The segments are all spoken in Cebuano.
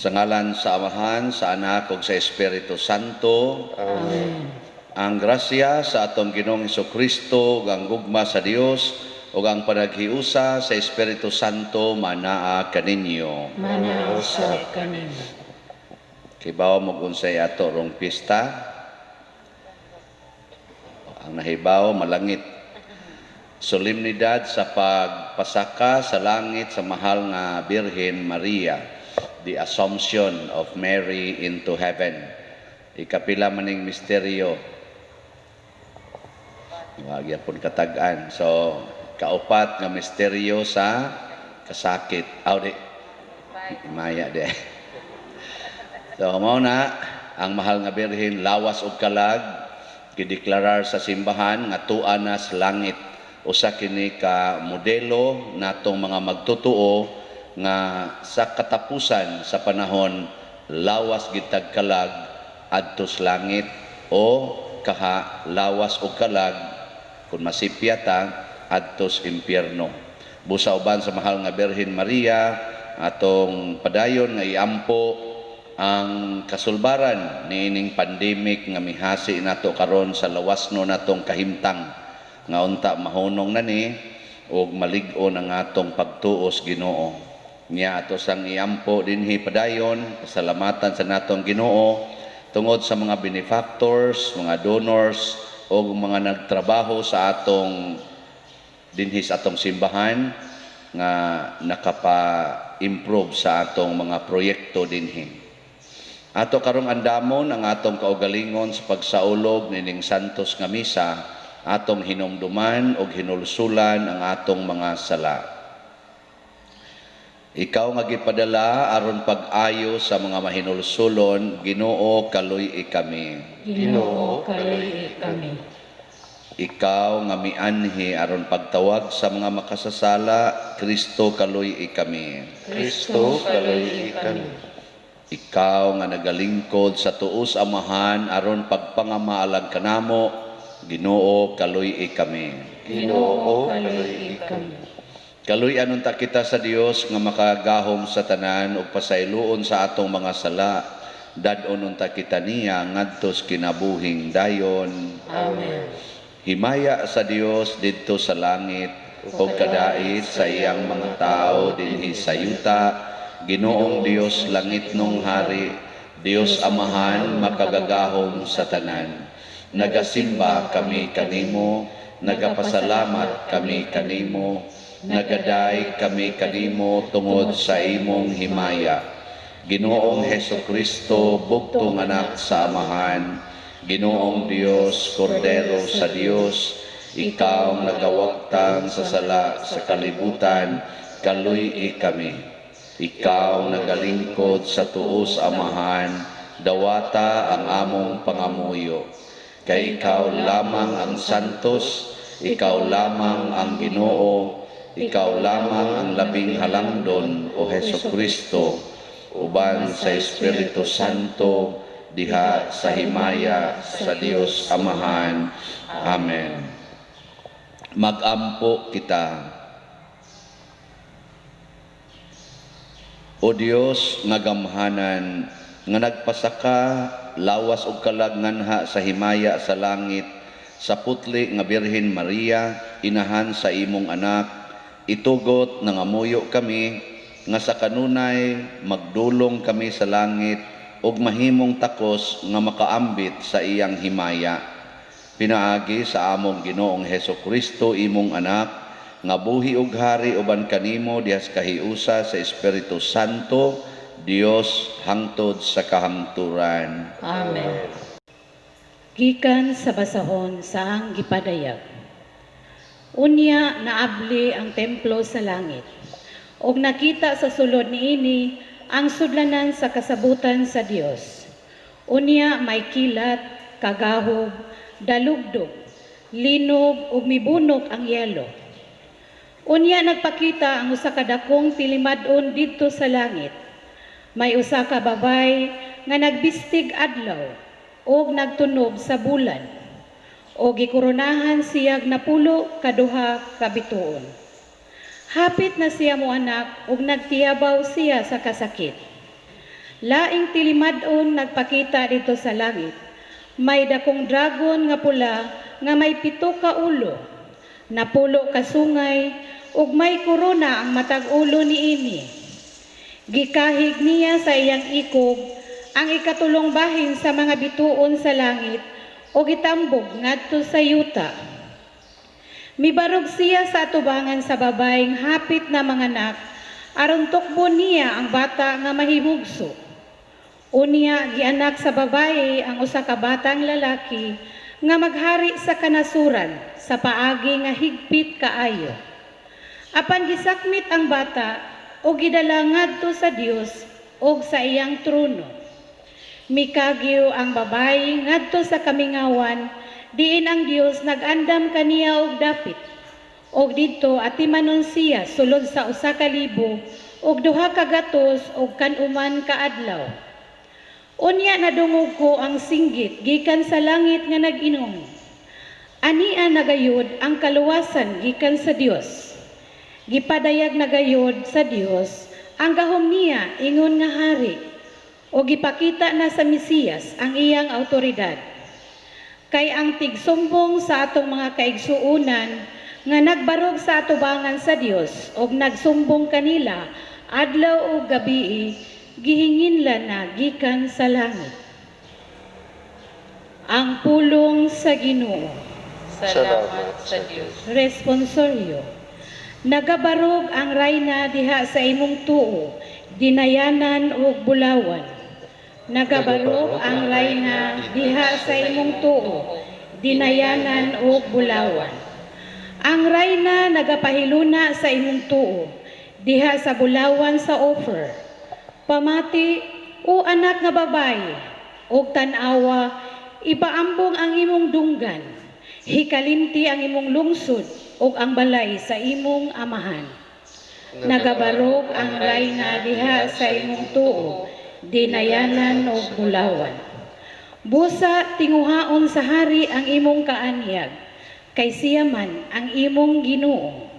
Sa ngalan sa Amahan, sa Anak ug sa Espiritu Santo. Amen. Ang grasya sa atong Ginoong Kristo ug ang gugma sa Dios ug ang panaghiusa sa Espiritu Santo manaa kaninyo. Manaa usab kanimo. Kibaw mo unsay ato rong pista? Ang nahibaw, malangit. Solemnidad sa pagpasaka sa langit sa mahal nga Birhen Maria, the Assumption of Mary into heaven. Ikapila maning misteryo. Wa gyapon katag-an. So, kaupat nga misteryo sa kasakit. Aw di. Maya di. So, mao na ang mahal nga Birhen, lawas ug kalag, gideklarar sa simbahan nga tua na sa langit. Usa kini ka modelo natong mga magtotoo nga sa katapusan sa panahon, lawas gyud tag kalag adto sa langit o kaha lawas ug kalag, kung masipya ta, adto sa impyerno. Busa uban sa mahal nga Birhen Maria, atong padayon nga iampo ang kasulbaran niining pandemic nga mihasi nato karon sa lawasno natong kahimtang, nga unta mahunong na ni ug malig-on ang atong pagtuo sa Ginoo. Nya ato sang iampo dinhi padayon, pasalamatan sa natong Ginoo tungod sa mga benefactors, mga donors ug mga nagtrabaho sa atong dinhi sa atong simbahan nga nakapa-improve sa atong mga proyekto dinhi. Ato karong andamon ang atong kaugalingon sa pagsaulog nining santos nga misa, atong hinumduman ug hinulsulan ang atong mga sala. Ikaw nga gipadala aron pag-ayo sa mga mahinulsulon, Ginoo, kaluy-i kami. Ginoo, kaluy-i kami. Ikaw nga mianhi aron pagtawag sa mga makasasala, Kristo, kaluy-i kami. Kristo, kaluy-i kami. Ikaw nga nagalingkod sa tuos Amahan aron pagpangamaalag kanamo, Ginoo, kaluy-i kami. Ginoo, kaluy-i kami. Kaluy-an unta kita sa Dios nga makagahom sa tanan ug pasayloon sa atong mga sala. Dad-on unta kita niya ngadto sa kinabuhing dayon. Amen. Himaya sa Dios didto sa langit ug kadait sa iyang mga tawo dinhi sa yuta. Ginoong Dios, langitnong hari, Dios Amahan makagagahom sa tanan. Nagasimba kami kanimo, nagapasalamat kami kanimo, nagaday kami kanimo tungod sa imong himaya. Ginoong Heso Kristo, bugtong anak sa Amahan, Ginoong Dios, Kordero sa Dios, ikaw ang nagawagtang sa sala sa kalibutan, kaluy-i kami. Ikaw nagalingkod sa tuos Amahan, dawata ang among pangamuyo. Kay ikaw lamang ang santos, ikaw lamang ang Ginoo, ikaw lamang ang labing halangdon, o Heso Kristo, uban sa Espiritu Santo, diha sa himaya sa Dios Amahan. Amen. Magampo kita. O Dios nga gamhanan, nga nagpasaka lawas ug kalag nganha sa himaya sa langit sa putli nga Birhen Maria, inahan sa imong anak, itugot nangamuyo kami nga sa kanunay magdulong kami sa langit ug mahimong takos nga makaambit sa iyang himaya. Pinaagi sa among Ginoong Heso Kristo, imong anak, nga buhi ug hari uban kanimo dihas kahiusa sa Espiritu Santo, Dios hangtod sa kahangturan. Amen. Gikan sa basahon sa ang gipadayag. Unya naabli ang templo sa langit. Og nakita sa sulod niini ang sudlanan sa kasabutan sa Dios. Unya may kilat, kagahog, dalugdog, linog ug mibunok ang yelo. Unya nagpakita ang usa ka dakong pilimad-on didto sa langit. May usa ka babay nga nagbistig adlaw ug nagtunob sa bulan. O gikoronahan siyag 12 ka bituon. Hapit na siya moanak ug nagtiyabaw siya sa kasakit. Laing tilimad-on nagpakita didto sa langit. May dakong dragon nga pula nga may 7 ka ulo, 10 ka sungay, ug may korona ang matag ulo niini. Gikahig niya sa iyang ikog ang ikatulong bahin sa mga bituon sa langit ug gitambog ngadto sa yuta. Mibarog siya sa atubangan sa babayeng hapit na manganak aron tukbon niya ang bata nga mahimugso. Unya gianak sa babaye ang usa ka batang lalaki nga maghari sa kanasuran sa paagi nga higpit kaayo. Apan gisakmit ang bata ug gidala ngadto sa Dios ug sa iyang trono. Mikagyo ang babaye ngadto sa kamingawan diin ang Dios nag-andam kaniya og dapit. Og didto atimanon siya sulod sa 1,260 ka adlaw. Unya nadungog ko ang singgit gikan sa langit nga nag-ingon: "Ania na gayud ang kaluwasan gikan sa Dios. Gipadayag na gayud sa Dios ang gahom niya ingon nga hari, o gipakita na sa Mesiyas ang iyang awtoridad. Kay ang tigsumbong sa atong mga kaigsuonan nga nagbarog sa atubangan sa Dios og nagsumbong kanila adlaw ug gabii gihinginlan na gikan sa langit." Ang pulong sa Ginoo. Salamat sa Dios. Responsoryo. Nagabarog ang rayna diha sa imong tuo, dinayanan ug bulawan. Nagabarog ang rayna diha sa imong tuo, dinayanan ug bulawan. Ang rayna nagapahiluna sa imong tuo, diha sa bulawan sa Ophir. Pamati, o anak nga babaye, ug tan-awa, ipaambong ang imong dunggan. Hikalimti ang imong lungsod ug ang balay sa imong amahan. Nagabarog ang rayna diha sa imong tuo, dinayanan ug bulawan. Busa tinguhaon sa hari ang imong kaanyag, kay siya man ang imong Ginoo.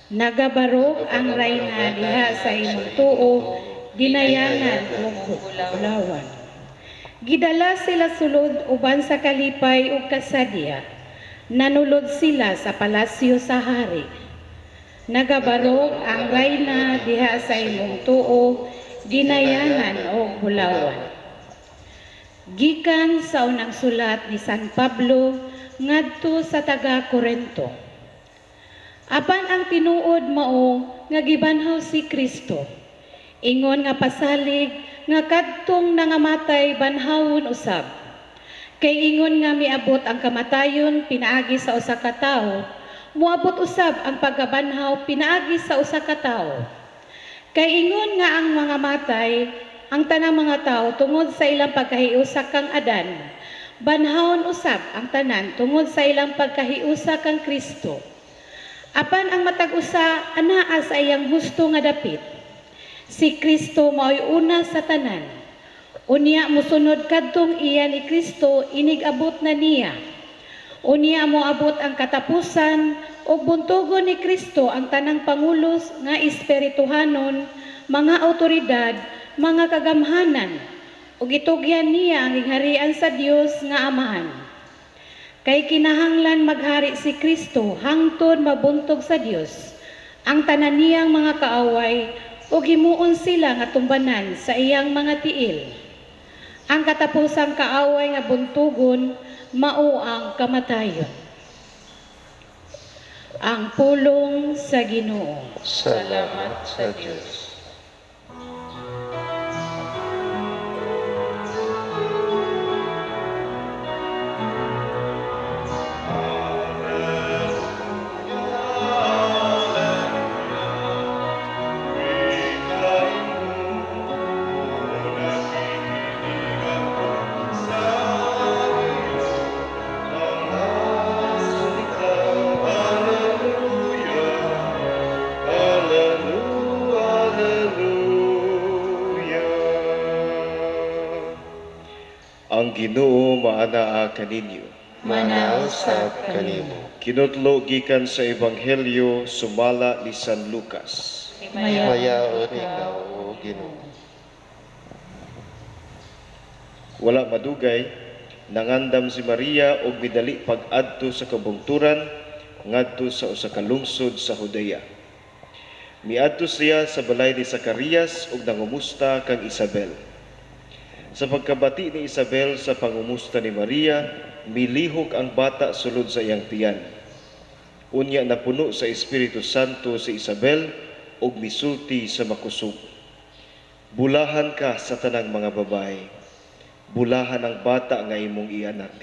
Nagabarog ang rayna diha sa imong tuo, dinayanan ug bulawan. Gidala sila sulod uban sa kalipay ug kasadya. Nanulod sila sa palasyo sa hari. Nagabarog ang rayna diha sa imong tuo, dinayanan ug bulawan. Gikan sa unang sulat ni San Pablo ngadto sa taga Korento. Apan ang tinuod mao nga gibanhaw si Kristo. Ingon nga pasalig nga kadtong nangamatay banhawon usab. Kay ingon nga miabot ang kamatayon pinaagi sa usa ka tawo, moabot usab ang pagkabanhaw pinaagi sa usa ka tawo. Kay ingon nga ang mga matay ang tanang mga tawo tungod sa ilang pagkahiusa kang Adan, banhawon usab ang tanan tungod sa ilang pagkahiusa kang Kristo. Apan ang matag usa anaa sa iyang husto nga dapit. Si Kristo mao'y una sa tanan. Unya mosunod kadtong iya ni Kristo inig-abot na niya. Unya moabot ang katapusan ug buntugon ni Kristo ang tanang pangulos nga espirituhanon, mga awtoridad, mga kagamhanan, ug itugyan niya ang gingharian sa Dios nga Amahan. Kay kinahanglan maghari si Kristo hangtod mabuntog sa Dios ang tanan niyang mga kaaway ug himuon sila nga tumbanan sa iyang mga tiil. Ang katapusang kaaway nga buntugon mao ang kamatayon. Ang pulong sa Ginoo. Salamat sa Dios. Ang Ginoo maanaa kaninyo. Manaa usab kanimo. Kinutlo gikan sa Ebanghelyo sumala ni San Lucas. Himayaon ikaw, o Ginoo. Wala madugay, nangandam si Maria og midali pag-adto sa kabungturan ngadto sa usa ka lungsod sa Judea. Miadto siya sa balay ni Zacarias ug nangumusta kang Isabel. Sa pagkabati ni Isabel sa pangumusta ni Maria, milihok ang bata sulod sa iyang tiyan. Unya napuno sa Espiritu Santo si Isabel ug misulti sa makusog. Bulahan ka sa tanang mga babae. Bulahan ang bata nga imong ianak.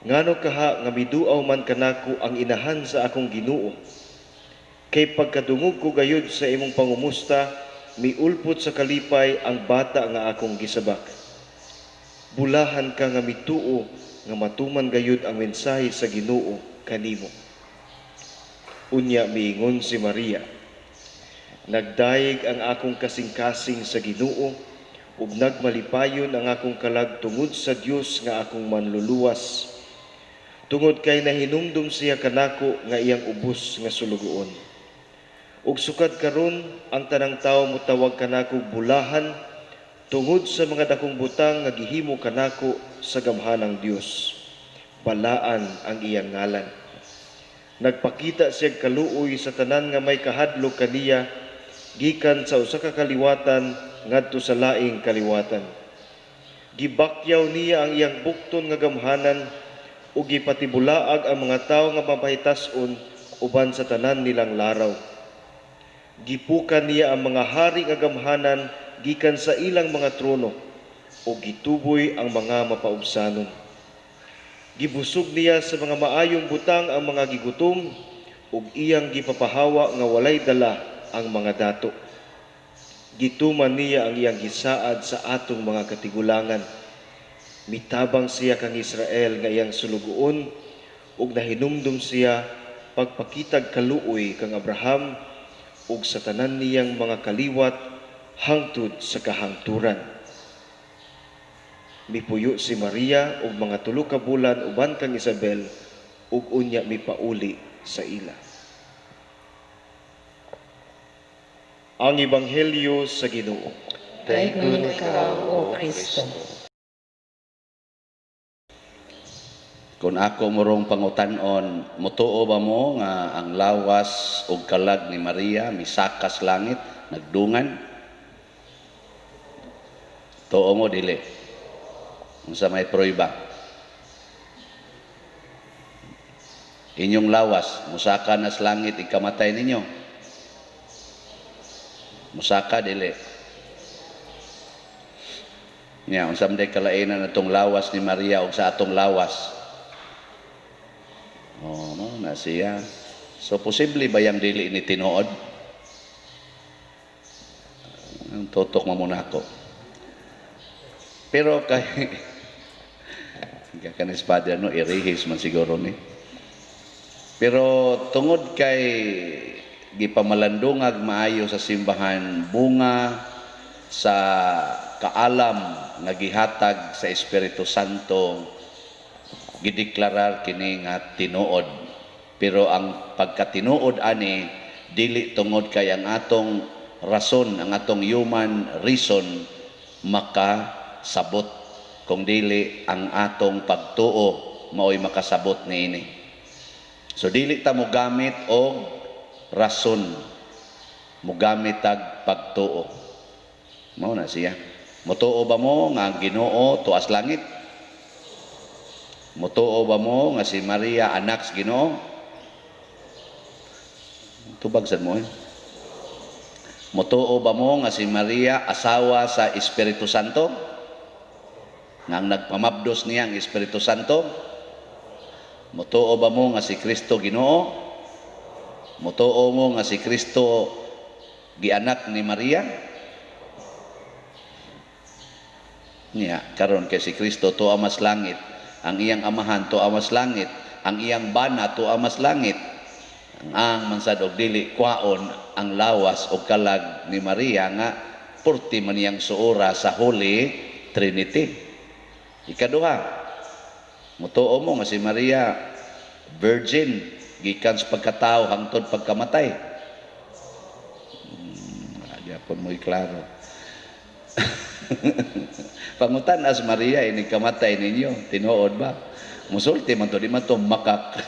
Ngano kaha nga miduaw man kanako ang inahan sa akong Ginoo? Kay pagkadungog ko gayud sa imong pangumusta, miulpot sa kalipay ang bata nga akong gisabak. Bulahan ka nga mituo nga matuman gayud ang mensahe sa Ginoo kanimo. Unya miingon si Maria, nagdayeg ang akong kasing-kasing sa Ginoo ug nagmalipayon ang akong kalag tungod sa Dios nga akong manluluwas. Tungod kay nahinumdum siya kanako nga iyang ubos nga sulugoon. Ug sukad karon ang tanang tawo motawag kanako bulahan tungod sa mga dakong butang nga gihimo kanako sa gamhanang Dios. Balaan ang iyang ngalan. Nagpakita siya kaluoy sa tanan nga may kahadlok kaniya gikan sa usa ka kaliwatan ngadto sa laing kaliwatan. Gibakyaw niya ang iyang bukton nga gamhanan ug gipatibulaag ang mga tawo nga mapahitas-on uban sa tanan nilang laraw. Gipukan niya ang mga hari nga gamhanan gikan sa ilang mga trono ug gituboy ang mga mapaubsanon. Gibusog niya sa mga maayong butang ang mga gigutom ug iyang gipapahawa nga walay dala ang mga dato. Gituman niya ang iyang gisaad sa atong mga katigulangan. Mitabang siya kang Israel nga iyang sulugoon ug nahinumdum siya pagpakitag kaluoy kang Abraham ug sa tanan niyang mga kaliwat hangtod sa kahangturan. Mipuyo si Maria og mga 3 ka bulan uban kang Isabel ug unya mipauli sa ila. Ang Ebanghelyo sa Ginoo. Daygon ikaw, O Kristo. Kung ako morong pangutan-on, mutuo ba mo nga ang lawas ug kalag ni Maria misakas langit, nagdungan? Tuo mo dili? Unsa may prueba? Inyong lawas musaka nas langit ikamatay ninyo. Musaka dili? Nya unsa man day kalainan atong lawas ni Maria ug sa atong lawas? Oh, no, na siya. So posible ba yang dili ni tinuod? Ang tutok mo muna ako. Pero kay kanis Father no, irihis man siguro ni. Pero tungod kay gipamalandungag maayo sa simbahan bunga sa kaalam nga gihatag sa Espiritu Santo, gideklarar kini nga tinuod. Pero ang pagkatinuod ani dili tungod kay ang atong rason, ang atong human reason makasabot, kung dili ang atong pagtuo maoy makasabot niini. So dili ta mogamit og rason, mogamit tag pagtuo. Mao na siya. Motuo ba mo nga ang Ginoo tuas langit? Motuo ba mo nga si Maria anak sa Ginoo? Tubag sad mo eh. Motuo ba mo nga si Maria asawa sa Espiritu Santo? Nga ang nagpamabdos niya ang Espiritu Santo? Motuo ba mo nga si Kristo Ginoo? Motuo mo nga si Kristo gianak ni Maria? Niya karon kay si Kristo tuwa mas langit, ang iyang amahan tuwa mas langit, ang iyang bana tuwa mas langit. Ang mansad og dili kwaon ang lawas og kalag ni Maria nga purti man iyang suora sa Holy Trinity. Ikaduha, mutuo mo nga si Maria virgin gikan sa pagkatao hangtod pagkamatay. Gyapon mo iklaro. Pangutan as Maria, inig kamatay ninyo, tinuod ba? Musulti man to, di man to makak.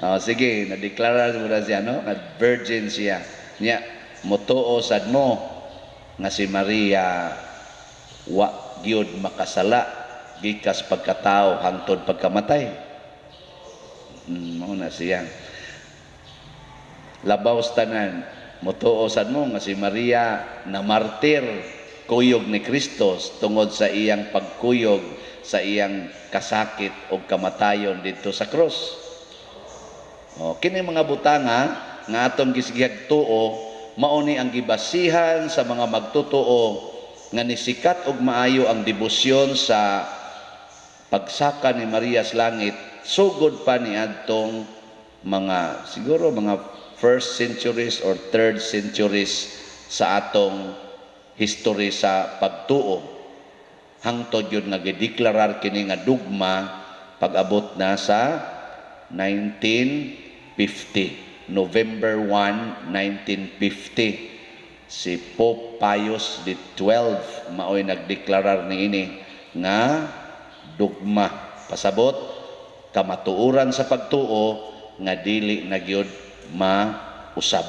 Oh, sige, nadeklara mo na siya, no? Nga virgin siya. Nya, mutuo sad mo nga si Maria wa gyud makasala gikas pagkatao hangtod pagkamatay. Mao na siya. Labaw sa tanan, mutuo sad mo nga si Maria na martir kuyog ni Kristos tungod sa iyang pagkuyog sa iyang kasakit o kamatayon didto sa krus. O, kini mga butanga nga atong gisigihag tuo, mao ni ang gibasihan sa mga magtotoo nga nisikat og maayo ang debosyon sa pagsaka ni Maria sa langit sugod pa ni adtong mga siguro mga first centuries or third centuries sa atong history sa pagtuo, hangtod yun nga gideklarar kini nga dugma pag-abot na sa 1950, November 1, 1950, si Pope Pius XII maoy nagdeklarar niini nga dugma, pasabot kamatuoran sa pagtuo nga dili na gyud mausab.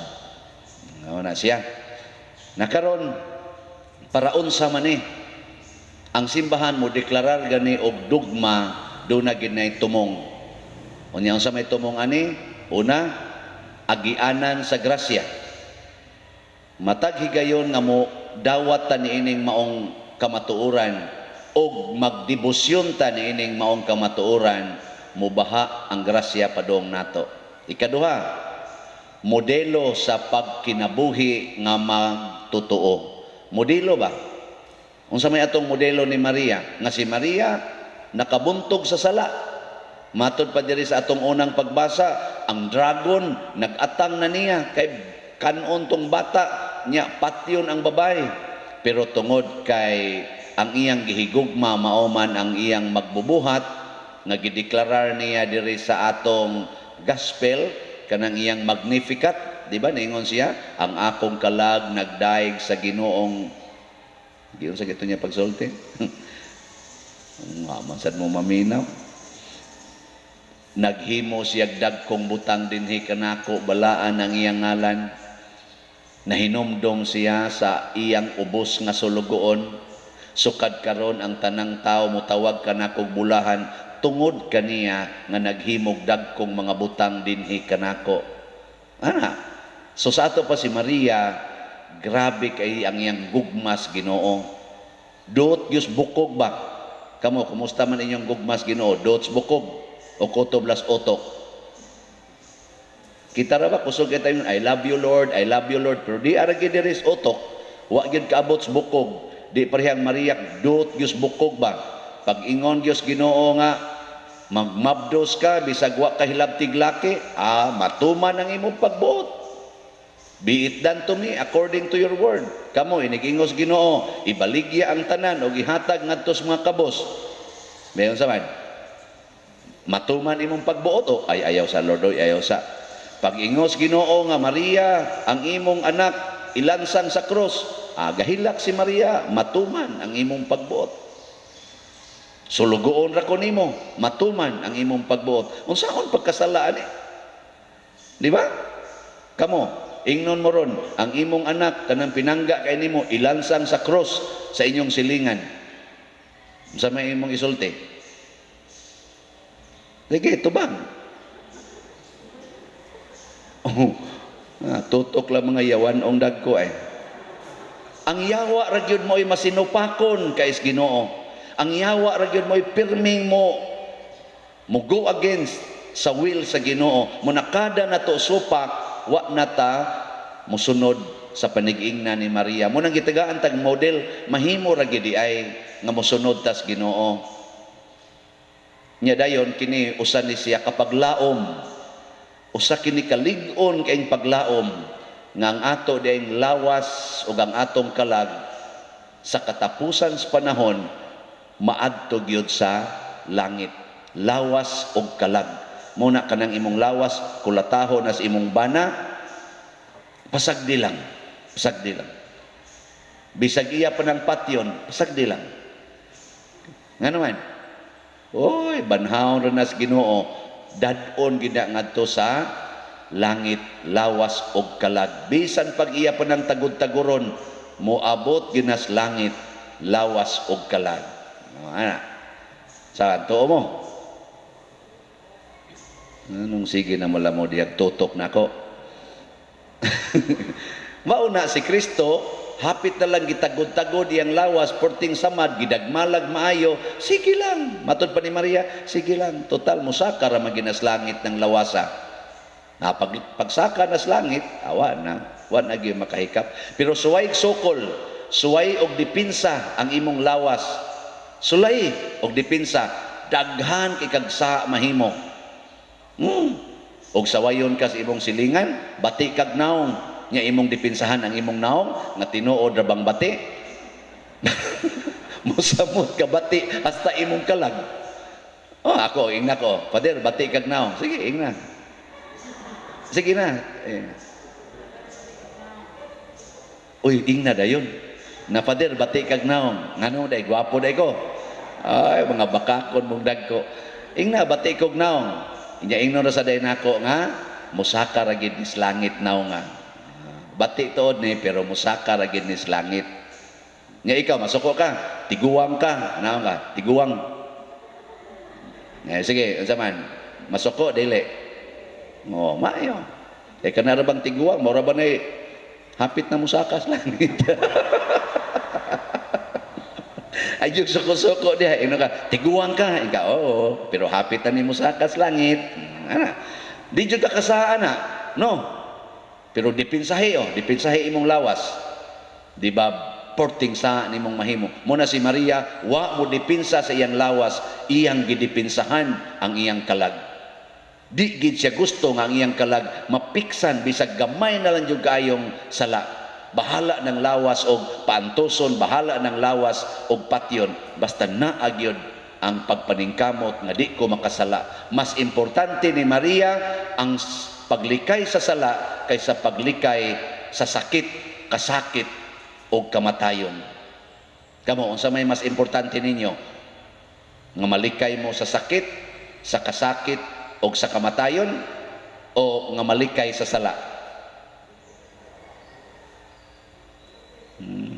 Mao na siya. Nakaron, para unsa man ni ang simbahan mo deklarar gani og dugma, do na gid nay tumong. Unya, unsa may tumong ani? Una, agianan sa grasya. Matag higayon nga mo dawat ta niining maong kamatuoran og magdebosyon ta niining maong kamatuoran, mubaha ang grasya padong nato. Ikaduha, modelo sa pagkinabuhi nga magtotoo. Modelo ba? Unsa may atong modelo ni Maria? Nga si Maria nakabuntog sa sala. Matod pa diri sa atong unang pagbasa, ang dragon nag-atang na niya kay kanon tong bata niya, patyon ang babae. Pero tungod kay ang iyang gihigugma mao man ang iyang magbubuhat nga gideklarar niya diri sa atong gospel, kanang iyang Magnificat, di ba? Ningon siya, "Ang akong kalag nagdaig sa Ginoong." Giyon sa gito niya pagsulti. Nga man sad mo maminaw. "Naghimo siya dagkong butang dinhi kanako, balaan ang iyang ngalan. Nahinumdom siya sa iyang ubos nga sulugoon. Sukad karon ang tanang tao mutawag kanakog bulahan tungod kaniya nga naghimog dagkong mga butang dinhi kanako." Ana. So sa ato pa si Maria, grabe kay ang iyang gugmas Ginoo. Dot gyud bukog ba? Kamo, kumusta man inyong gugmas Ginoo? Dot bukog o kutob las otok? Kita ra ba kusog kita yun, "I love you, Lord, I love you, Lord," pero di ara gyud diri sa utok, wa gyud kaabot sa bukog. Di parehang Maria, dot gyud bukog ba? Pag ingon gyud Ginoo nga magmabdos ka bisag wa ka hilabtig laki, matuman ang imong pagbuot. "Be it done to me according to your word." Kamo, inigingos Ginoo, ibaligya ang tanan o gihatag ngadto sa mga kabos. Mayon sa man. Matuman imong pagbuot o ay ayaw sa Lord, oy, ayaw sa. Pag ingos Ginoo nga, "Maria, ang imong anak ilansang sa krus." Gahilak si Maria, matuman ang imong pagbuot. "Sulugoon ra ko nimo," matuman ang imong pagbuot. Unsaon pagkasalaan eh? Di ba? Kamo, ingnon mo ron, ang imong anak kanang pinangga kay nimo ilansang sa krus sa inyong silingan. Unsa may imong isulti? Sige, tubang. Oh, tutok lang mga yawan ong dagko eh. Ang yawa ra gyud mo'y masinupakon kay Ginoo. Ang yawa ra gyud mo'y pirming mo go against sa will sa Ginoo. Mo nakada na to supak, wa na ta musunod sa panigingna ni Maria. Mo nang gitagaan tag model, mahimo ra gyud ay nga mosunod tas Ginoo. Nya dayon kini usa ni siya kapaglaom. Usa kini kalig-on kaayong paglaom nga ang ato diayng lawas ug ang atong kalag sa katapusan sa panahon maadto gyud sa langit. Lawas ug kalag. Muna kanang imong lawas kulataho nas imong bana, pasagdi lang. Pasagdi lang. Bisag iya pa ng patyon, pasagdi lang. Nga naman, oy, banhaon ra nas Ginoo, dad-on gid ngadto sa langit lawas og kalag. Bisan pag iya pa ng tagud-taguron, moabot ginas langit lawas og kalag. Ana. Sa tuo mo? Anong sige na mula mo dihag tutok nako. Mauna si Kristo, hapit na lang gitagod-tagod iyang lawas, porting samad, gidagmalag maayo, sige lang. Matod pa ni Maria, sige lang. Total, musaka ra maginas langit ng lawasa. Na pagsaka nas langit, awa na, wa na gyud makahikap. Pero suway sukol, suway og dipinsa ang imong lawas. Sulay og dipinsa, daghan kay kag sa mahimo. Og sawayon ka sa imong silingan, bati kag naong, nya imong dipinsahan ang imong naong nga tinuod ra bang bati? Mosamot ka bati hasta imong kalag. Oh, ako ingna ko, "Father, bati kag naong." Sige, ingna. Sige na. Eh. Uy, ingna dayon. Na, "Father, bati kag naong." Ngano day, gwapo day ko. Ay, mga bakakon mong dagko. Ingna, bati kog naong. Inya ingnon ra sa day nako nga musaka ra gid nis langit naong nga. Bati tuod ni pero musaka ra gid nis langit. Nya ikaw masuko ka, tiguang ka, naong ka, tiguang. Eh, sige, unsa man? Masuko dili. Oh, maayo. Eh kana ra bang tiguang, mao ra ba nay hapit na musaka sa langit. Ay, yung suko-suko diha, ino ka, tiguang ka, ikaw, oo, pero hapit na ni musaka sa langit. Ana. Di jud ka kasaan na, no? Pero dipinsahi, oh, dipinsahi imong lawas. Di ba, porting sa nimong mahimo. Muna si Maria, wa mo dipinsa sa iyang lawas, iyang gidipinsahan ang iyang kalag. Di gid siya gusto nga ang iyang kalag mapiksan bisag gamay na lang jud kaayong sala. Bahala ng lawas og paantoson, bahala ng lawas og patyon, basta naa gyud ang pagpaningkamot nga di ko makasala. Mas importante ni Maria ang paglikay sa sala kaysa paglikay sa sakit, kasakit o kamatayon. Kamo, unsa may mas importante ninyo? Nga malikay mo sa sakit, sa kasakit o sa kamatayon o nga malikay sa sala?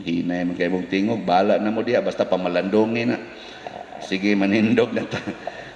Hinay man kay mong tingog, bahala na mo diha basta pamalandongin na. Sige, manindog na ta.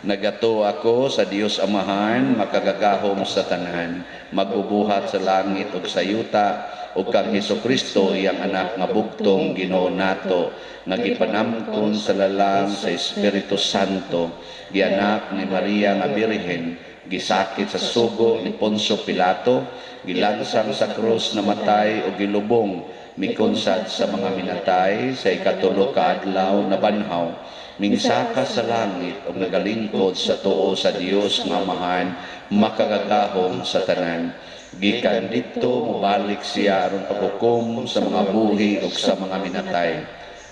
Nagato ako sa Dios Amahan, makagagahom sa tanan, magubuhat sa langit ug sa yuta, ug kang Hesukristo iyang anak nga bugtong Ginoo nato, nga gipanamkon sa lalang sa Espiritu Santo, gianak ni Maria nga Birhen, gisakit sa sugo ni Poncio Pilato, gilansang sa krus, namatay ug gilubong, mikonsad sa mga minatay, sa ikatulo ka adlaw nabanhaw, mingsaka sa langit ug nagalingkod sa tuo sa Dios nga Amahan, makagagahom sa tanan. Gikan didto mobalik siya aron paghukom sa mga buhi ug sa mga minatay.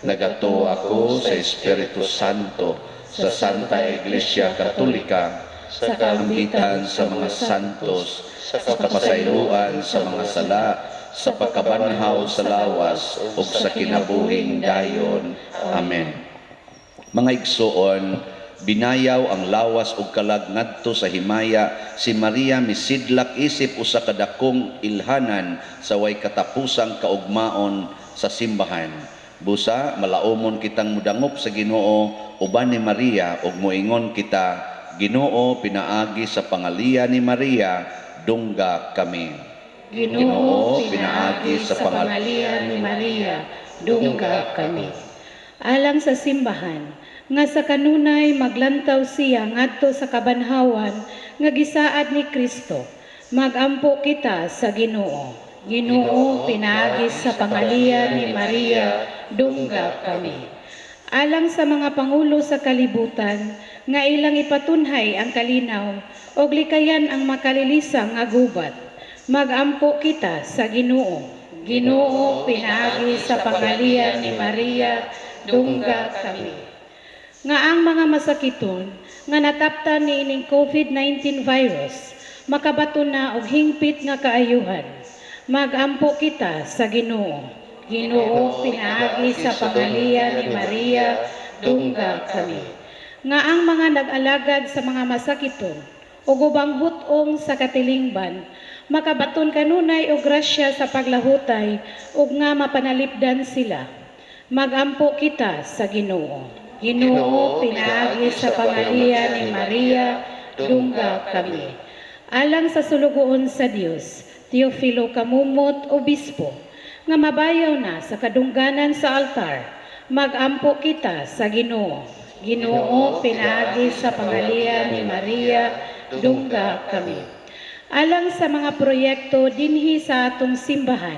Nagatuo ako sa Espiritu Santo, sa Santa Iglesia Katolika, sa kaambitan sa mga santos, sa kapasayloan sa mga sala, sa pagkabanhaw sa lawas ug sa kinabuhing dayon. Amen. Mga igsoon, binayaw ang lawas ug kalag ngadto sa himaya, si Maria misidlak isip usa ka dakong ilhanan sa way katapusang kaugmaon sa simbahan. Busa malaumon kitang mudangop sa Ginoo uban ni Maria ug moingon kita, Ginoo, pinaagi sa pangaliya ni Maria, dungga kami. Ginoo, pinaagi sa pangaliya ni Maria, dungga kami. Alang sa simbahan, nga sa kanunay maglantaw siya ngadto sa kabanhawan nga gisaad ni Kristo, magampo kita sa Ginoo. Ginoo, pinaagi sa pangaliya ni Maria, dungga kami. Alang sa mga pangulo sa kalibutan, nga ilang ipatunhay ang kalinaw og likayan ang makalilisang nga gubat, magampo kita sa Ginoo. Ginoo, pinaagi sa pangaliya ni Maria, dungga kami. Nga ang mga masakiton nga nataptan niining COVID-19 virus makabaton na og hingpit nga kaayuhan, magampo kita sa Ginoo. Ginoo, pinaagi sa pangaliya ni Maria, dungga kami. Nga ang mga nag-alagad sa mga masakiton ug ubang hut-ong sa katilingban makabaton kanunay og grasya sa paglahutay ug nga mapanalipdan sila. Magampo kita sa Ginoo. Ginoo, pinaagi sa pangaliya ni Maria, dungga kami. Alang sa sulugoon sa Dios, Teofilo Camomot, Obispo, nga mabayaw na sa kadungganan sa altar, magampo kita sa Ginoo. Ginoo, pinaagi sa pangaliya ni Maria, dungga kami. Alang sa mga proyekto dinhi sa atong simbahan,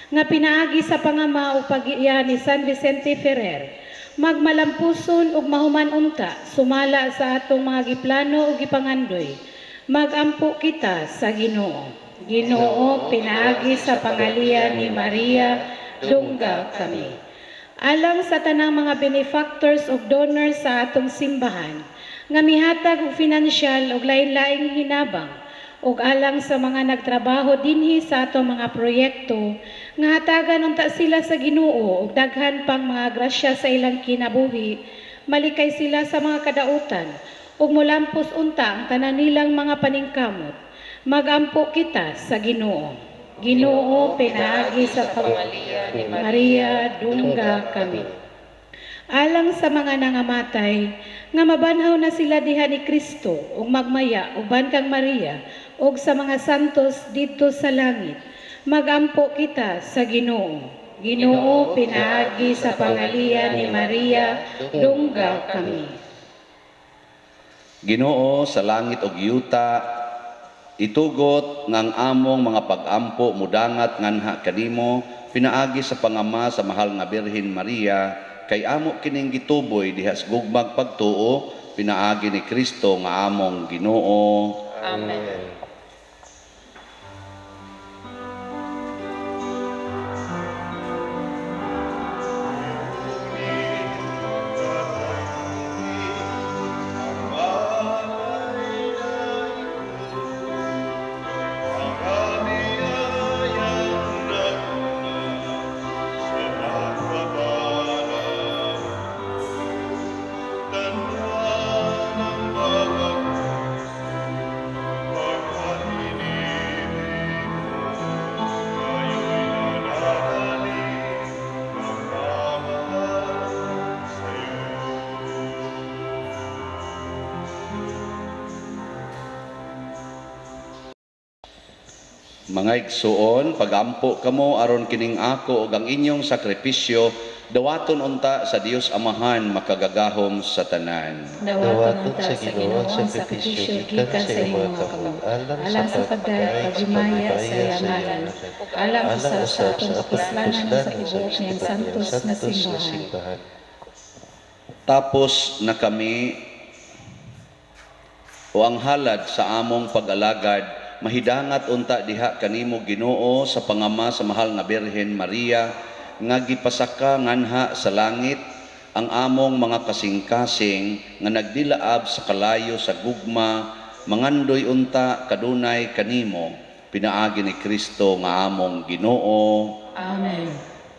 nga pinaagi sa pangama o pag-iya ni San Vicente Ferrer, magmalampuson ug mahuman unta sumala sa atong mga giplano ug gipangandoy. Magampo kita sa Ginoo. Ginoo, pinaagi sa pangaliya ni Maria, dungga kami. Alang sa tanang mga benefactors ug donors sa atong simbahan, nga mihatag og finansyal ug lain-laing hinabang, ug alang sa mga nagtrabaho dinhi sa atong mga proyekto, nga hatagan unta sila sa Ginoo og daghan pang mga grasya sa ilang kinabuhi, malikay sila sa mga kadautan, ug molampos unta ang tanan nilang mga paningkamot. Magampo kita sa Ginoo. Ginoo, pinaagi sa pangaliya ni Maria, dungga kami. Alang sa mga nangamatay, nga mabanhaw na sila diha ni Kristo ug magmaya uban kang Maria ug sa mga santos didto sa langit. Magampo kita sa Ginoo. Ginoo, pinaagi sa pangaliya ni Maria, dungga kami. Ginoo sa langit ug yuta, itugot nga ang among mga pag-ampo mudangat nganha kanimo pinaagi sa pangama sa mahal nga Birhen Maria, kay amo kining gituboy diha sa gugmag pagtuo pinaagi ni Kristo nga among Ginoo. Amen. Mga igsuon, pagampo kamo aron kining ako ug ang inyong sakripisyo dawaton unta sa Dios Amahan makagagahom sa tanan. Dawaton unta sa Ginoo ang sakripisyo gikan sa imong kamot, alang sa pagdayeg paghimaya sa iyang ngalan, alang usab sa atong kapuslanan sa tibuok niyang santos nga simbahan. Tapos na kami o ang halad sa among pag-alagad, mahidangat unta diha kanimo Ginoo sa pangama sa mahal nga Birhen Maria nga gipasaka nganha sa langit ang among mga kasing-kasing nga nagdilaab sa kalayo sa gugma, mangandoy unta kadunay kanimo pinaagi ni Kristo nga among Ginoo. Amen.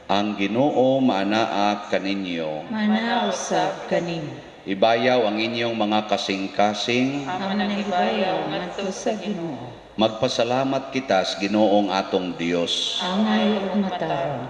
Ang Ginoo maanaa kaninyo. Maanaa usab kanimo. Ibayaw ang inyong mga kasing-kasing. Amo nang ibayaw ngadto sa Ginoo. Magpasalamat kita sa Ginoong atong Dios. Angay ug matarong.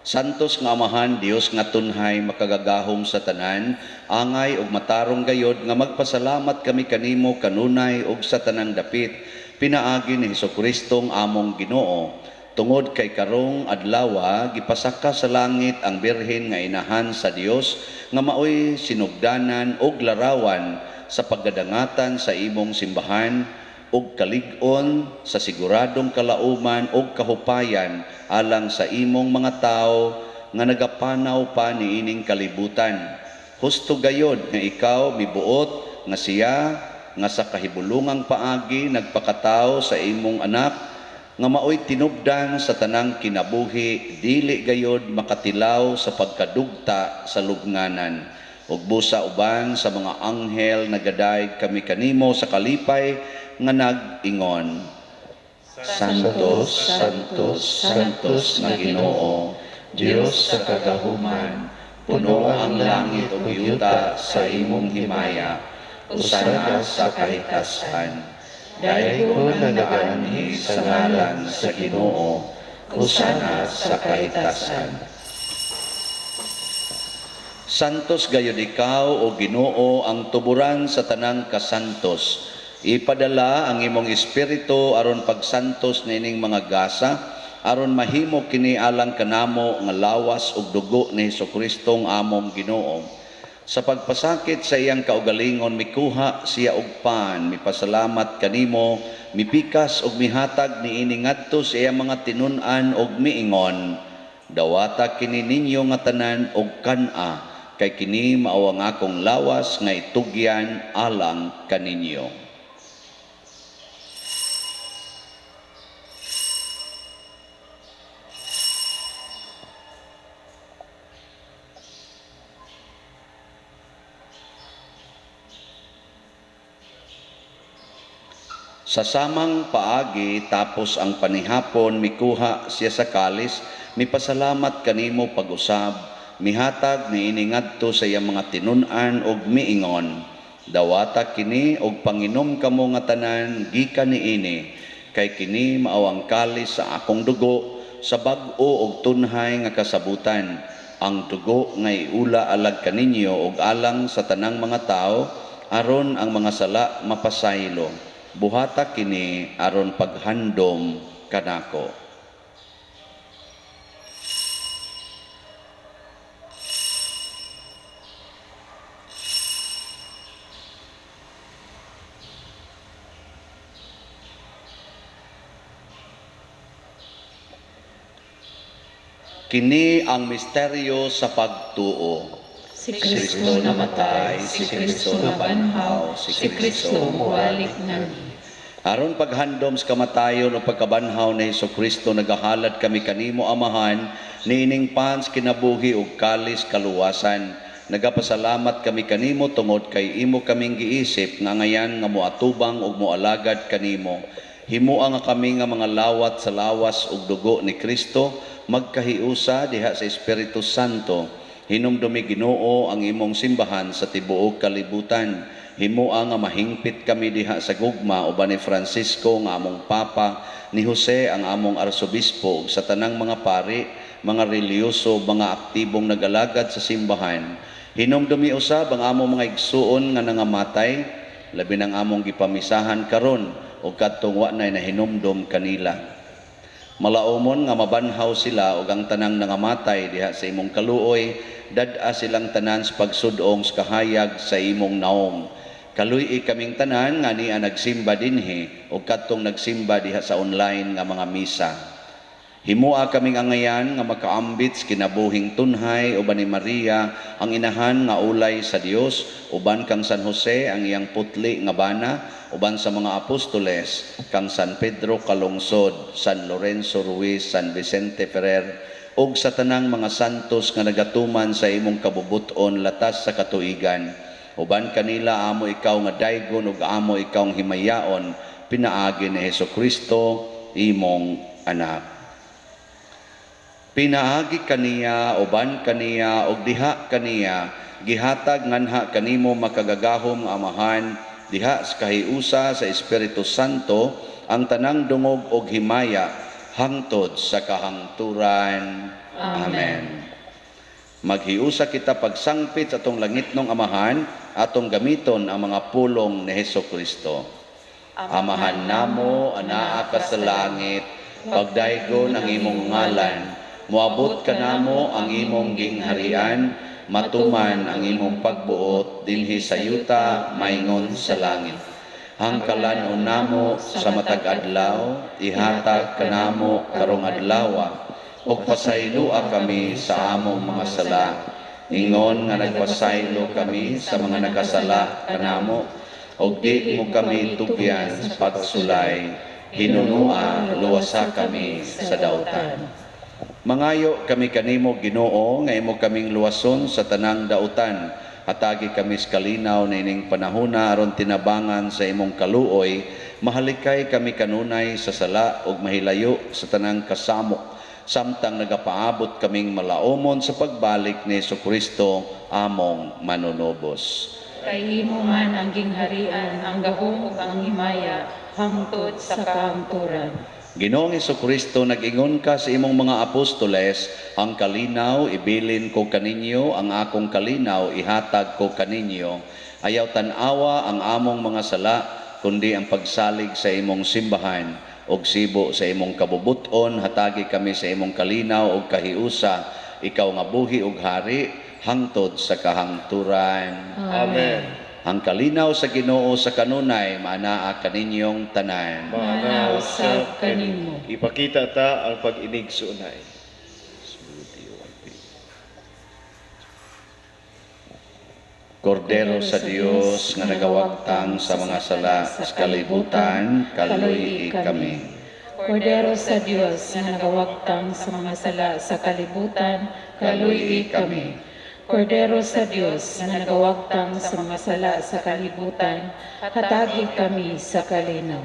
Santos nga Amahan, Dios nga tunhay, makagagahom sa tanan, angay ug matarong gayod nga magpasalamat kami kanimo kanunay ug sa tanang dapit, pinaagi ni Hesukristo among Ginoo. Tungod kay karong adlawa gipasaka sa langit ang birhen nga inahan sa Dios nga maoy sinugdanan ug larawan sa paggadangatan sa imong simbahan ug kalig-on sa siguradong kalauman ug kahupayan alang sa imong mga tawo nga nagapanaw pa niining kalibutan. Husto gayod nga ikaw mibuot nga siya nga sa kahibulungang paagi nagpakatawo sa imong anak nga maoy tinubdan sa tanang kinabuhi, dili gayod makatilaw sa pagkadugta sa lubnganan. Ug busa uban sa mga anghel nagadayeg kami kanimo sa kalipay nga nag-ingon: Santos, Santos, Santos nga Ginoo, Dios sa kagahuman, puno ang langit ug yuta sa imong himaya, usana sa kahitasan. Daygon nga nagaanhi sa ngalan sa Ginoo, usana sa kahitasan. Santos gayud ikaw, o Ginoo, ang tuburan sa tanang kasantos. Ipadala ang imong espiritu aron pagsantos niining mga gasa, aron mahimo kini alang kanamo nga lawas ug dugo ni Hesus-Kristong among Ginoo. Sa pagpasakit sa iyang kaugalingon, mikuha siya og pan, mipasalamat kanimo, mipikas ug mihatag niini ngadto sa iyang mga tinun-an ug miingon, "Dawata kini ninyo nga tanan og kan-a, kay kini mao ang akong lawas nga itugyan alang kaninyo." Sa samang paagi, tapos ang panihapon, mikuha siya sa kalis, mipasalamat kanimo pag-usab, mihatag niini ngadto sa iyang mga tinun-an og miingon, "Dawata kini og panginom kamo nga tanan gikan niini, kay kini mao ang kalis sa akong dugo sa bag-o og tunhay nga kasabutan, ang dugo nga iula alag kaninyo og alang sa tanang mga tawo aron ang mga sala mapasaylo. Buhata kini aron paghandom kanako." Kini ang misteryo sa pagtuo. Si Kristo namatay, si Kristo nabanhaw, si Kristo muwalik nami. Aron paghandom sa kamatayon o pagkabanhaw ni Hesukristo, nagahalad kami kanimo, Amahan, niining pans kinabuhi ug kalis kaluwasan. Nagapasalamat kami kanimo tungod kay imo kaming giisip nga ngayan nga moatubang ug moalagad kanimo. Himoa nga kami nga mga lawat sa lawas ug dugo ni Kristo, magkahiusa diha sa Espiritu Santo. Hinumdumi, Ginoo, ang imong simbahan sa tibuok kalibutan. Himoa nga mahingpit kami diha sa gugma uban ni Francisco nga among Papa, ni Jose ang among arsobispo, ug sa tanang mga pari, mga relihiyoso, mga aktibong nagalagad sa simbahan. Hinumdumi usab ang among mga igsuon nga nangamatay, labi nang among gipamisahan karon ug kadtong wa nay nahinumdom kanila. Malaumon nga mabanhaw sila ug ang tanang nangamatay diha sa imong kaluoy, dad-a silang tanan sa pagsudong sa kahayag sa imong naong. Kaluy-i kaming tanan nga ania nagsimba dinhi ug kadtong nagsimba diha sa online nga mga misa. Himoa kaming angayan nga makaambit sa kinabuhing tunhay uban ni Maria ang inahan nga ulay sa Dios, uban kang San Jose ang iyang putli nga bana, uban sa mga apostoles kang San Pedro Calungsod, San Lorenzo Ruiz, San Vicente Ferrer, ug sa tanang mga santos nga nagatuman sa imong kabubuton latas sa katuigan. Uban kanila amo ikaw nga daygon ug amo ikaw himayaon pinaagi ni Hesukristo imong anak. Pinaagi kaniya, uban kaniya, ug diha kaniya, gihatag nganha kanimo makagagahom nga Amahan, diha sa kahiusa sa Espiritu Santo, ang tanang dungog og himaya, hangtod sa kahangturan. Amen. Amen. Maghiusa kita pagsangpit sa atong langitnong Amahan, atong gamiton ang mga pulong ni Hesukristo. Amahan namo, anaa ka sa langit, pagdaygon ang imong ngalan, moabot kanamo ang imong gingharian, matuman ang imong pagbuot dinhi sa yuta maingon sa langit. Hangkalan namo sa matag adlaw, ihatag kanamo karong adlawa, ug pasayloa kami sa among mga sala, ingon nga nagpasaylo kami sa mga nakasala kanamo, ug di mo kami tugyan sa pagsulay, hinunua luwasa kami sa dautan. Mangayo kami kanimo, Ginoo, nga imo kaming luwason sa tanang dautan. Hatagi kami sa kalinaw niining panahona aron tinabangan sa imong kaluoy, mahalikay kami kanunay sa sala ug mahilayo sa tanang kasamok. Samtang nagapaabot kaming malaumon sa pagbalik ni Hesukristo among manunubos. Kay imo man ang gingharian, ang gahom ug ang himaya hangtod sa kahangturan. Ginoong Hesukristo, nag-ingon ka sa imong mga apostoles, ang kalinaw ibilin ko kaninyo, ang akong kalinaw ihatag ko kaninyo. Ayaw tan-awa ang among mga sala, kundi ang pagsalig sa imong simbahan og sibo sa imong kabubuton, hatagi kami sa imong kalinaw og kahiusa, ikaw nga buhi og hari hangtod sa kahangturan. Amen. Ang kalinaw sa Ginoo sa kanunay maanaa kaninyong tanan. Maanaa usab kanimo. Ipakita ta ang pag-inig suunay. Kordero sa Dios nga nagawagtang sa mga sala sa kalibutan, kaluy-i kami. Kordero sa Dios nga nagawagtang sa mga sala sa kalibutan, kaluy-i kami. Kordero sa Dios nga nagawagtang sa mga sala sa kalibutan, hatagi kami sa kalinaw.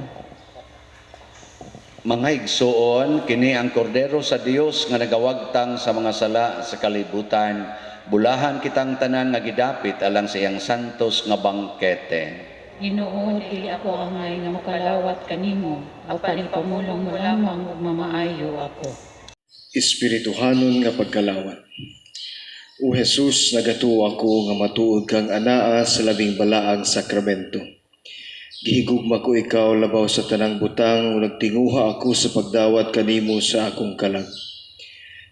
Mga igsoon, kini ang kordero sa Dios nga nagawagtang sa mga sala sa kalibutan. Bulahan kitang tanan nga gidapit alang sa iyang santos nga bangkete. Ginoo, dili ako angay nga mokalawat kanimo, apan ipamulong mo lamang ug mamaayo ako. Espirituhanon nga pagkalawat. O Jesus, nagatuo ako nga matuod kang anaa sa labing balaang sakramento. Gihigugma ko ikaw labaw sa tanang butang ug nagtinguha ako sa pagdawat kanimo sa akong kalag.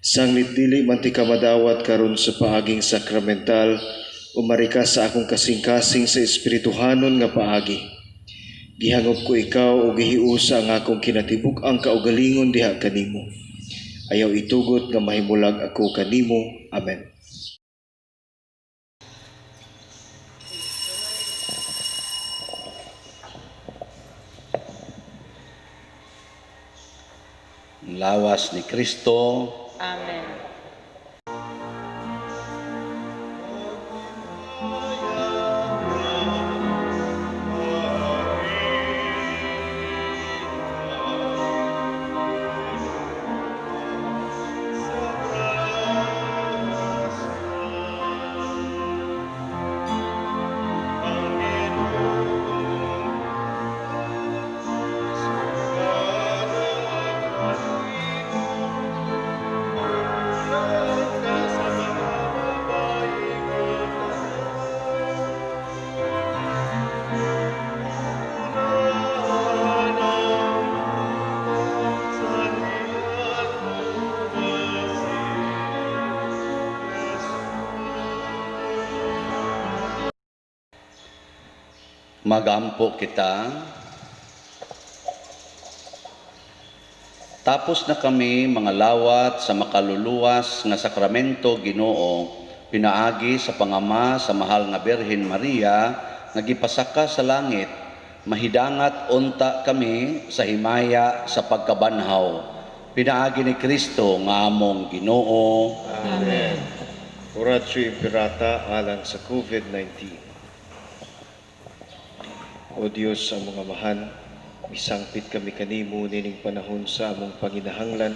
Sanglit dili man ti ka madawat karon sa paaging sakramental, umari ka sa akong kasing-kasing sa espirituhanon nga paagi. Gihangop ko ikaw ug gihiusa ang akong kinatibuk-ang kaugalingon diha kanimo. Ayaw itugot nga mahimulag ako kanimo. Amen. Lawas ni Kristo. Amen. Magampo kita. Tapos na kami mga lawat sa makaluluwas nga sakramento Ginoo, pinaagi sa pangama sa mahal nga Birhen Maria nga gipasaka sa langit, mahidangat unta kami sa himaya sa pagkabanhaw. Pinaagi ni Kristo nga among Ginoo. Amen. Oratio Imperata alang sa COVID-19. O Dios, ang mga amahan, misangpit kami kanimo nining panahon sa among panginahanglan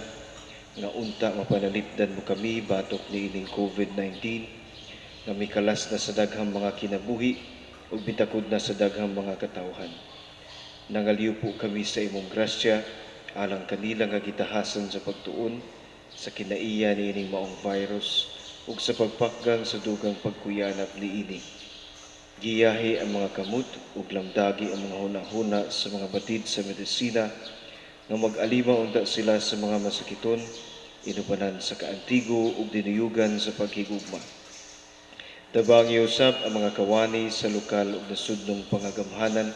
nga unta mapanalipdan mo kami batok niining COVID-19 nga mikalas na sa daghang mga kinabuhi ug mitakod na sa daghang mga katawhan. Nangaliw po kami sa imong grasya alang kanila nga gitahasan sa pagtuon sa kinaiya niining maong virus ug sa pagpakgang sa dugang pagkuyanap niini. Giyahi ang mga kamot ug lamdagi ang mga hunahuna sa mga batid sa medisina nga mag-alima unta sila sa mga masakiton, inubanan sa kaantigo ug dinuyugan sa paghigugma. Tabangi usab ang mga kawani sa lokal ug nasudnong pangagamhanan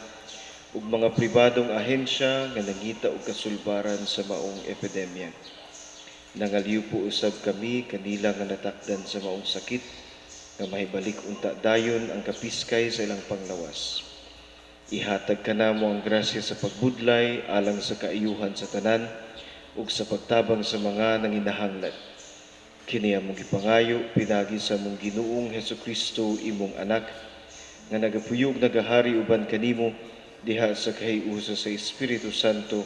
ug mga pribadong ahensya nga nangita og kasulbaran sa maong epidemya. Nangaliw po usab kami kanila nga natakdan sa maong sakit nga mahibalik unta dayon ang kapiskay sa ilang panglawas. Ihatag kanamo ang grasya sa pagbudlay alang sa kaayuhan sa tanan ug sa pagtabang sa mga nanginahanglan. Kini among gipangayo pinagi sa among Ginoong Hesukristo imong anak nga nagapuyog nagahari uban kanimo diha sa kahiusa sa Espiritu Santo,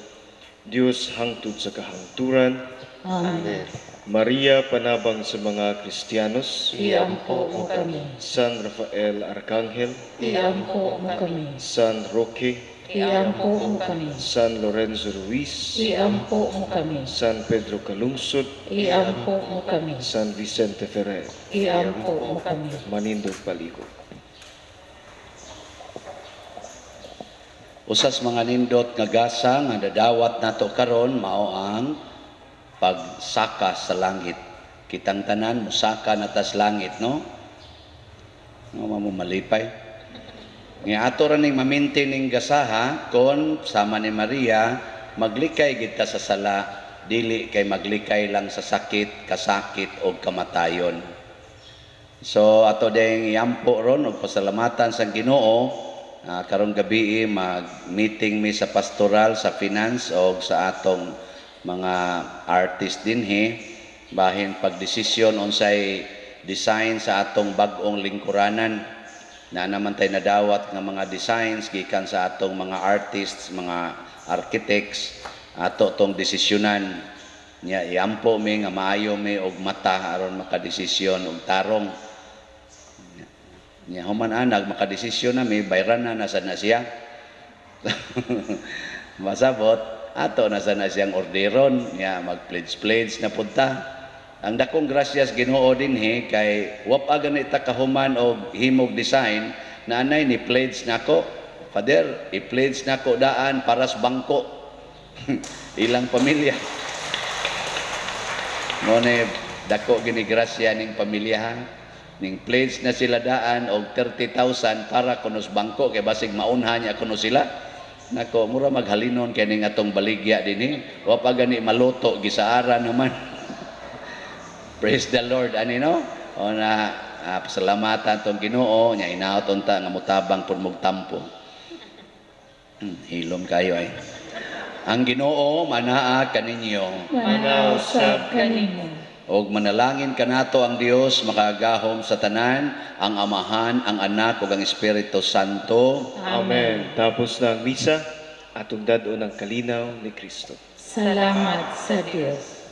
Dios hangtod sa kahangturan. Amen. Maria, panabang sa mga Kristiyanos. Iampo mo kami. San Rafael Arcangel, Iampo mo kami. San Roque, Iampo mo kami. San Lorenzo Ruiz, Iampo mo kami. San Pedro Calungsod, Iampo mo kami. San Vicente Ferrer. Iampo mo kami. Manindog palihog. Usas mga nindot nga gasa nga dadawat nato karon mao ang pagsaka sa langit. Kitang tanan mosaka na tas langit, no? No mamo malipay. Nga ato ra ning maminti ning gasaha kon sama ni Maria maglikay gid ta sa sala, dili kay maglikay lang sa sakit, kasakit og kamatayon. So ato ding iampo ron og pasalamatan sa Ginoo. Karong gabi mag-meeting mi sa pastoral, sa finance og sa atong mga artist dinhi bahin pagdesisyon unsay design sa atong bag-ong lingkuranan. Na naman tay nadawat nga mga designs gikan sa atong mga artists, mga architects, ato tong desisyonan. Nya iampo mi nga maayo mi og mata aron makadesisyon og tarong. Nya human anag makadesisyon na mi, bayran na nasa na siya. Masabot ato nasa na siyang orderon, nya mag-pledge-pledge na punta. Ang dakong grasyas Ginoo dinhi kay wa pa gani ta kahuman og himog design na anay ni pledge nako. Father, i-pledge nako daan para sa bangko. Ilang pamilya. Mo ni dako gini grasya ning pamilya ha. Ning pledge na sila daan og 30,000 para kuno sa bangko kay basig maunha niya kuno sila. Nako, mura maghalinon kay ning atong baligya dinhi. Wa pa gani maluto gisaaran naman. Praise the Lord ani no. O na pasalamatan tong Ginoo nya inaot unta nga motabang pud mog tampo. Hilom kayo ay. Ang Ginoo manaa kaninyo. Manaa usab kanimo. Og manalangin kanato ang Dios makagahom sa tanan, ang Amahan, ang Anak ug ang Espiritu Santo. Amen. Tapos na ang misa, atong dad-on ang kalinaw ni Kristo. Salamat sa Dios.